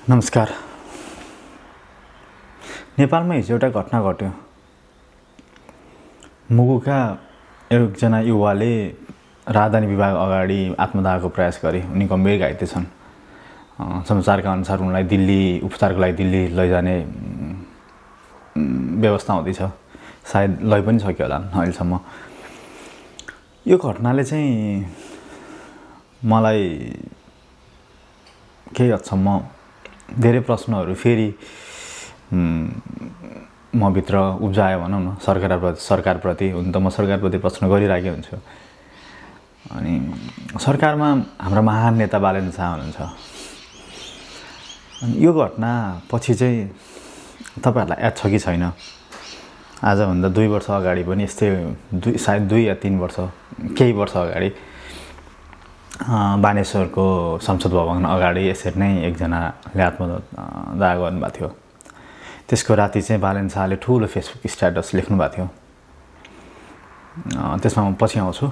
नमस्कार। नेपालमा हिजो एउटा घटना घट्यो। मुगुका एकजना युवाले राजधानी विभाग अगाडि आत्मदाहको प्रयास गरे। उनी गम्भीर घाइते छन्। समाचारका अनुसार उनलाई दिल्ली उपचारको लागि दिल्ली लैजाने व्यवस्था हुँदैछ। सायद लै पनि सक्यो होला अहिलेसम्म। यो घटनाले चाहिँ मलाई केही हदसम्म धेरै प्रश्नहरू फेरि मभित्र उब्जायो भनौँ न। सरकारप्रति हुन त म सरकारप्रति प्रश्न गरिरहेकै हुन्छु। अनि सरकारमा हाम्रो महान नेता बालेन्द्र शाह हुनुहुन्छ। अनि यो घटना पछि चाहिँ तपाईहरुलाई याद छ कि छैन, आजभन्दा 2 वर्ष अगाडि पनि यस्तै सायद 2 या 3 वर्ष केही वर्ष अगाडि बानेश्वरको संसद भवन अगाडि यसरी नै एकजनाले आत्मदाह गर्नुभएको थियो। त्यसको राति चाहिँ बालेन्द्र शाहले ठुलो फेसबुक स्ट्याटस लेख्नु भएको थियो। त्यसमा म पछि आउँछु।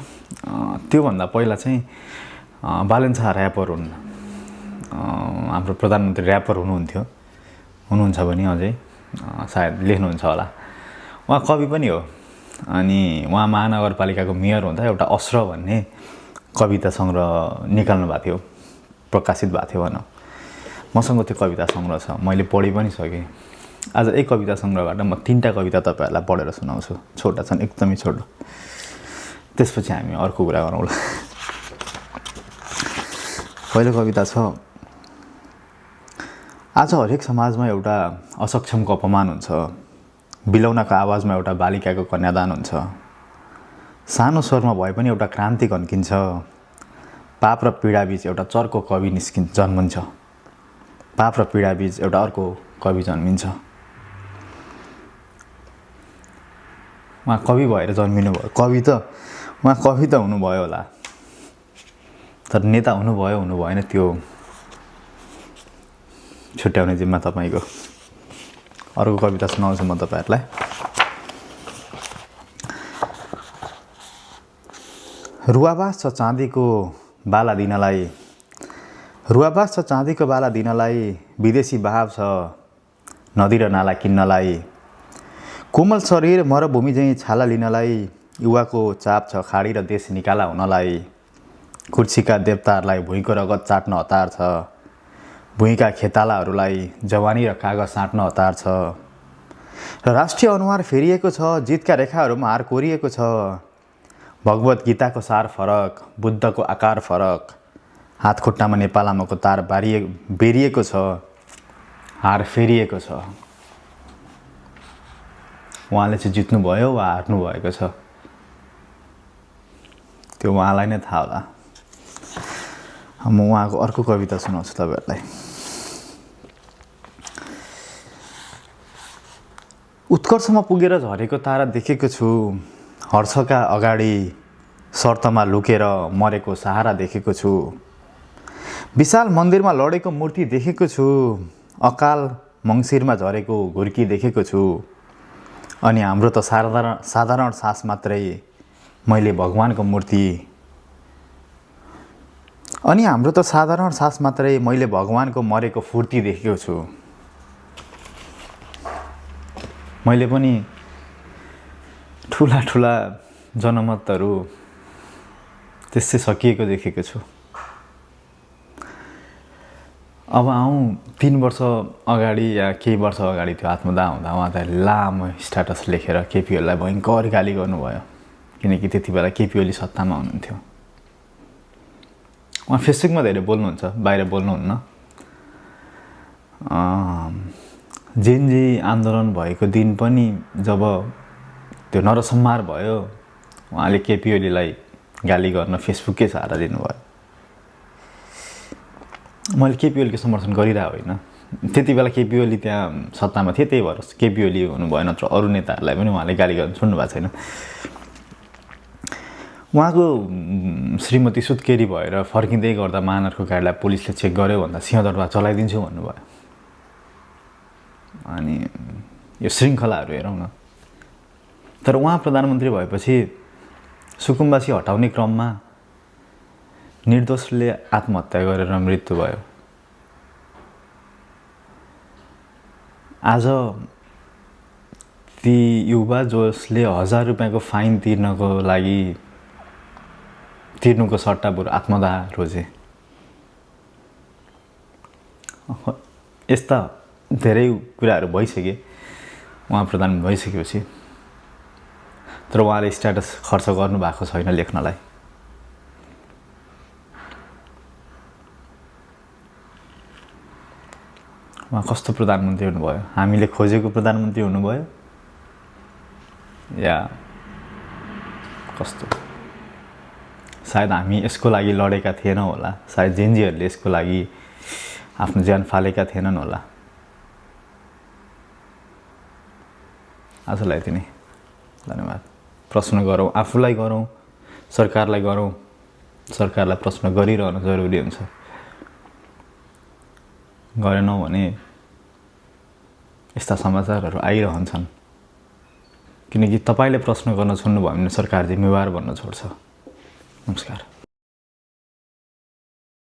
त्योभन्दा पहिला चाहिँ बालेन्द्र शाह र्यापर हुन्। हाम्रो प्रधानमन्त्री र्यापर हुनुहुन्छ भने अझै सायद लेख्नुहुन्छ होला। उहाँ कवि पनि हो। अनि उहाँ महानगरपालिकाको मेयर हुँदा एउटा अस्र भन्ने कविता सङ्ग्रह निकाल्नु भएको थियो, प्रकाशित भएको थियो भनौँ। मसँग त्यो कविता सङ्ग्रह छ, मैले पढि पनि सकेँ। आज एक कविता सङ्ग्रहबाट म 3टा कविता तपाईहरुलाई पढेर सुनाउँछु। छोटा छन्, एकदमै छोटो। त्यसपछि हामी अर्को कुरा गरौँला। पहिलो कविता छ। आज हरेक समाजमा एउटा असक्षमको अपमान हुन्छ। बिलौनाको आवाजमा एउटा बालिकाको कन्यादान हुन्छ। सानो स्वरमा भए पनि एउटा क्रान्ति घन्किन्छ। पाप र पीडाबीच एउटा चर्को कवि जन्मिन्छ। पाप र पीडाबीच एउटा अर्को कवि जन्मिन्छ। उहाँ कवि भएर जन्मिनु भयो। उहाँ कवि त हुनुभयो होला, तर नेता हुनुभयो हुनु भएन त्यो छुट्याउने जिम्मा तपाईको। अर्को कविता सुनाउँछु म तपाईहरुलाई। रुवाबास छ चाँदीको बाला दिनलाई, रुवाबास छ चाँदीको बाला दिनलाई, विदेशी भाव छ नदी र नाला किन्नलाई। कोमल शरीर मरुभूमि झैँ छाला लिनलाई, युवाको चाप छ खाडी र देश निकाला हुनलाई। कुर्सीका देवताहरूलाई भुइँको रगत चाट्न हतार छ। भुइँका खेतालाहरूलाई जवानी र कागज साट्न हतार छ। र राष्ट्रिय अनुहार फेरिएको छ, जितका रेखाहरूमा हार कोरिएको छ। भगवत गीताको सार फरक, बुद्धको आकार फरक। हात खुट्टामा नेपालामाको तार बेरिएको छ, हार फेरिएको छ। उहाँले चाहिँ जित्नु भयो वा हार्नु भएको छ त्यो उहाँलाई नै थाहा होला। म उहाँको अर्को कविता सुनाउँछु तपाईहरुलाई। उत्कर्षमा पुगेर झरेको तारा देखेको छु। हर्षका अगाडि शर्तमा लुकेर मरेको सहारा देखेको छु। विशाल मन्दिरमा लडेको मूर्ति देखेको छु। अकाल मङ्सिरमा झरेको घुर्की देखेको छु। अनि हाम्रो त साधारण सास मात्रै मैले भगवानको मूर्ति, अनि हाम्रो त साधारण सास मात्रै मैले भगवानको मरेको फूर्ति देखेको छु। मैले पनि ठुला जनमतहरू त्यसै सकिएको देखेको छु। अब आउँ 3 वर्ष अगाडि या केही वर्ष अगाडि त्यो आत्मदाह हुँदा उहाँ त लामो स्ट्याटस लेखेर केपी ओलीलाई भयङ्कर गाली गर्नुभयो। किनकि त्यति बेला केपी ओली सत्तामा हुनुहुन्थ्यो। उहाँ फेसबुकमा धेरै बोल्नुहुन्छ, बाहिर बोल्नुहुन्न। जेनजी आन्दोलन भएको दिन पनि जब त्यो नरसंहार भयो, उहाँले केपी ओलीलाई गाली गर्न फेसबुककै सहारा दिनुभयो। मैले केपी ओलीको समर्थन गरिरहेको होइन। त्यति बेला केपी ओली त्यहाँ सत्तामा थिए, त्यही भएर केपी ओली हुनुभयो, नत्र अरू नेताहरूलाई पनि उहाँले गाली गर्न सुन्नु भएको छैन। उहाँको श्रीमती सुत्केरी भएर फर्किँदै गर्दा महानगरको गाडीलाई पुलिसले चेक गर्यो भन्दा सिंहदरबार चलाइदिन्छु भन्नुभयो। अनि यो श्रृङ्खलाहरू हेरौँ न। तर उहाँ प्रधानमन्त्री भएपछि सुकुम्बासी हटाउने क्रममा निर्दोषले आत्महत्या गरेर मृत्यु भयो। आज ती युवा जसले 1000 रुपियाँको फाइन तिर्नुको सट्टा बरु आत्मदाह रोजे। यस्ता धेरै कुराहरू भइसके उहाँ प्रधानमन्त्री भइसकेपछि, तर उहाँले स्ट्याटस खर्च गर्नुभएको छैन लेख्नलाई। उहाँ कस्तो प्रधानमन्त्री हुनुभयो? हामीले खोजेको प्रधानमन्त्री हुनुभयो या कस्तो? सायद हामी यसको लागि लडेका थिएनौँ होला, सायद जेनजीहरूले यसको लागि आफ्नो ज्यान फालेका थिएनन् होला। आजलाई यति नै, धन्यवाद। प्रश्न गरौँ, आफूलाई गरौँ, सरकारलाई गरौँ, सरकारलाई प्रश्न गरिरहनु जरुरी हुन्छ। गरेनौँ भने यस्ता समाचारहरू आइरहन्छन्, किनकि तपाईले प्रश्न गर्न छोड्नुभयो भने सरकार जिम्मेवार बन्न छोड्छ। नमस्कार।